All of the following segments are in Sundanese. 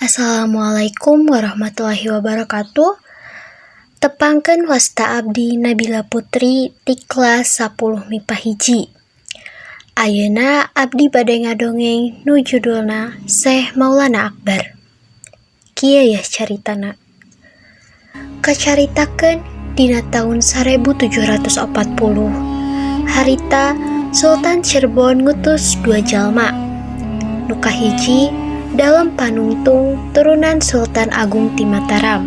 Assalamualaikum warahmatullahi wabarakatuh. Tepangkeun, wasta abdi Nabila Putri ti kelas 10 MIPA 1. Ayeuna abdi bade ngadongeng nu judulna Syekh Maulana Akbar. Kieu yeuh caritana. Kacaritakeun dina taun 1740. Harita Sultan Cirebon ngutus dua jalma. Nu kahiji Dalem Panungtung, turunan Sultan Agung ti Mataram.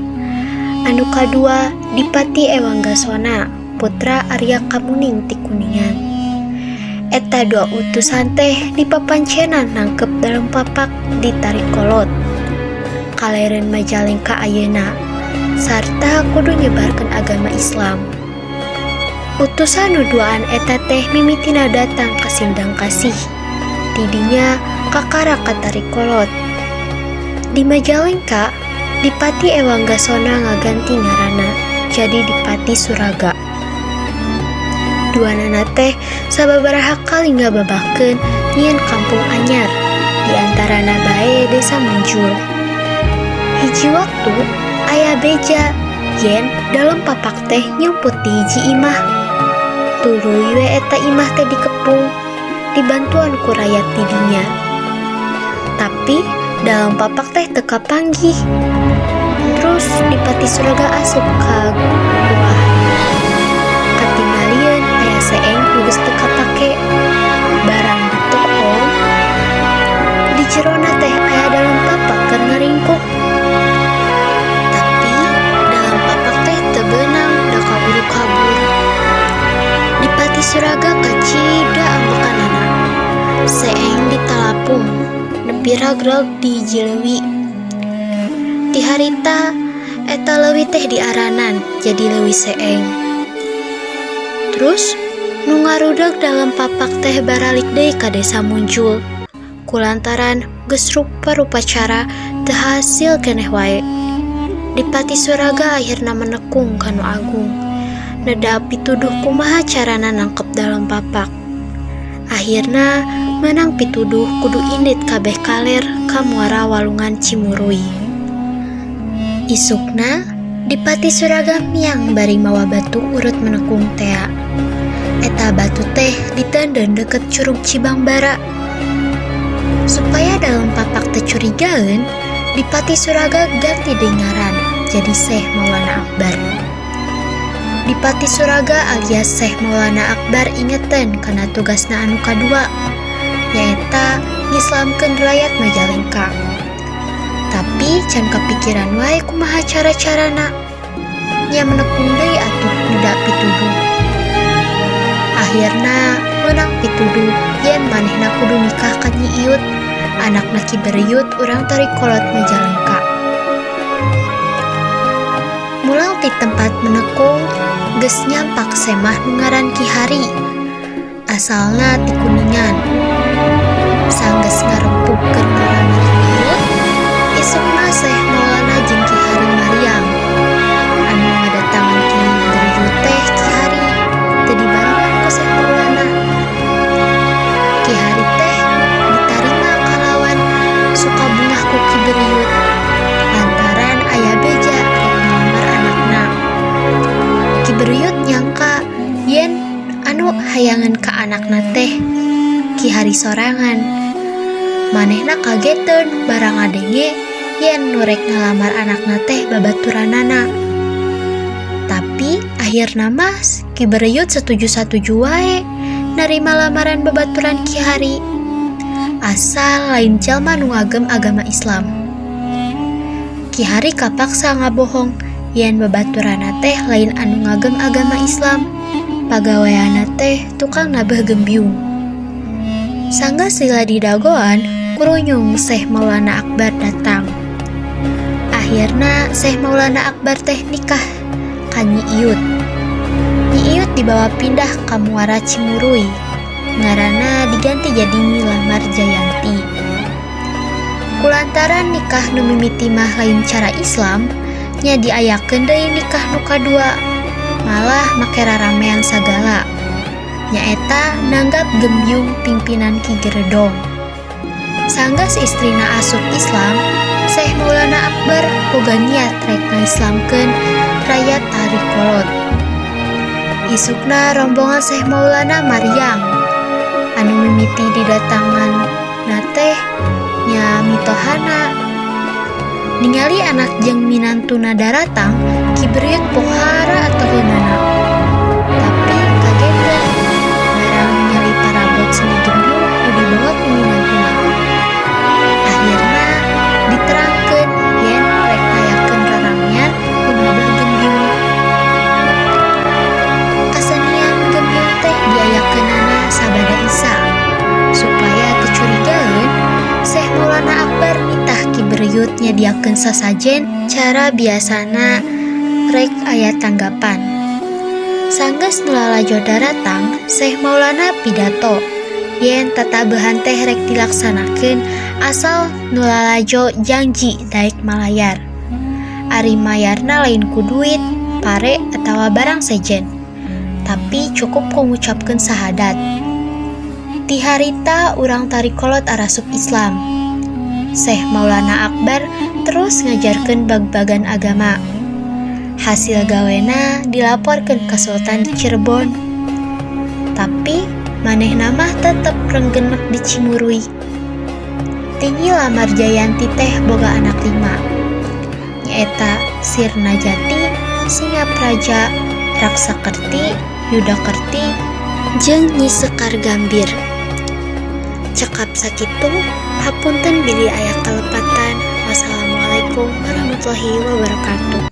Anu kadua Dipati Ewanggasona, putra Arya Kamuning ti Kuningan. Eta dua utusan teh dipapancenan nangkep Dalem Papak di Tarikolot, kalereun Majalengka ayeuna, sarta kudu nyebarkeun agama Islam. Utusan nu duaan eta teh mimitina datang ka Sindangkasih. Tidinya kakara ka Tarikolot. Di Majalengka, Dipati Ewanggasona ngaganti ngaranna jadi Dipati Suraga. Duanana teh sababaraha kali ngababakeun nyieun kampung anyar, di antarana bae Desa Munjul. Hiji waktu aya beja yen Dalem Papak teh nyumput di hiji imah. Tuluy we eta imah teh dikepung, dibantuan ku rayat di dinya. Tapi Dalem Papak teh teu kapanggih. Terus Dipati Suraga asup ka gua. Katingalieun aya seeng nu geus teu kapake. Barang ditoong, di jerona teh aya Dalem Papak keur ngaringkuk. Tapi Dalem Papak teh teu beunang, da kaburu kabur. Dipati Suraga kacida ambekanana. Seeng ditalapung nepi ragrag di hiji leuwi. Ti harita eta leuwi teh diaranan jadi Leuwi Seeng. Terus nu ngarudeg Dalem Papak teh baralik deui ka Desa Muncul. Kulantaran geus rupa-rupa cara teu hasil keneh wae. Dipati Suraga akhirna menekung ka Nu Agung. Neda pituduh kumaha carana nangkep Dalem Papak. Akhirna menang pituduh kudu indit kabeh kaler ka muara Walungan Cimuruy. Isukna Dipati Suraga miang bari mawa batu urut menekung tea. Eta batu teh diteundeun deket Curug Cibangbara. Supaya Dalem Papak teu curigaeun, Dipati Suraga ganti deui ngaran jadi Syekh Maulana Akbar. Dipati Suraga alias Syekh Maulana Akbar ingeteun kana tugasna anu kadua, nyaeta ngislamkeun rayat Majalengka. Tapi can kapikiran wae kumaha cara-carana. Nya menekung deui atuh neda pituduh. Akhirna menang pituduh yen manehna kudu nikah ka Nyi Iyut, anakna Ki Beriyut, urang Tarikolot Majalengka. Mulang ti tempat menekung geus nyampak semah nu ngaran Ki Hari. Asalna ti Kuningan. Sanggeus ngarempug keur ngalamar Nyi Iyut, isukna Syekh Maulana jeung Ki Hari mariang. Anu ngadatangan Ki Beriyut teh Ki Hari, teu dibarengan ku Syekh Maulana. Ki Hari teh ditarima kalawan suka bungah ku Ki Beriyut lantaran aya beja rek ngalamar anakna. Ki Beriyut nyangka yen anu hayangeun ka anakna teh Ki Hari sorangan. Manehna kageteun barang ngadenge yen nu rek ngalamar anakna teh babaturanana. Tapi akhirna mah Ki Beriyut setuju-satuju wae narima lamaran babaturan Ki Hari. Asal lain jalma nu ngagem agama Islam. Ki Hari kapaksa ngabohong yen babaturanna teh lain anu ngagem agama Islam. Pagaweanna teh tukang nabeuh gembyung. Sanggeus lila didagoan, kurunyung Syekh Maulana Akbar datang. Akhirna Syekh Maulana Akbar teh nikah ka Nyi Iyut. Nyi Iyut dibawa pindah ka Muara Cimuruy. Ngaranna diganti jadi Nyi Lamar Jayanti. Kulantaran nikah nu mimiti mah lain cara Islam, nya diayakeun deui nikah nu kadua, malah make raramean sagala. Nyaeta nanggap gembyung pimpinan Ki Geredong. Sanggeus istrina asup Islam, Syekh Maulana Akbar boga niat rek ngaislamkeun rayat Tarikolot. Isukna rombongan Syekh Maulana mariang. Anu mimiti didatangan na teh nya mitohana. Ningali anak jeung minantuna daratang, Ki Beriut pohara atoheunana. Tapi kagetan barang ningali parabot seni gembyung nu dibawa ku minantuna. Akhirna diterangkeun yen rek ngayakeun raramean ku ngabah gembyung. Kasenian gembyung teh diayakeunana sabada Isa. Supaya teu curigaeun, Syekh Maulana Akbar nitah Ki Beriut nyadiakeun sasajen cara biasana rek aya tanggapan. Sanggeus nu lalajo daratang, Syekh Maulana pidato yen tatabehan teh rek dilaksanakeun asal nu lalajo janji daek malayar. Ari mayarna lain ku duit, pare atawa barang sejen, tapi cukup ku ngucapkeun sahadat. Ti harita urang Tarikolot arasup Islam. Syekh Maulana Akbar terus ngajarkeun bag-bagan agama. Hasil gawena dilaporkeun ka Sultan di Cirebon. Tapi manehna mah tetep renggenek di Cimuruy. Ti Nyi Lamar Jayanti teh boga anak lima. Nyaeta Sirnajati, Singapraja, Raksakerti, Yudakerti, jeung Nyi Sekar Gambir. Cekap sakitu, hapunten bilih aya kalepatan. Wassalamualaikum warahmatullahi wabarakatuh.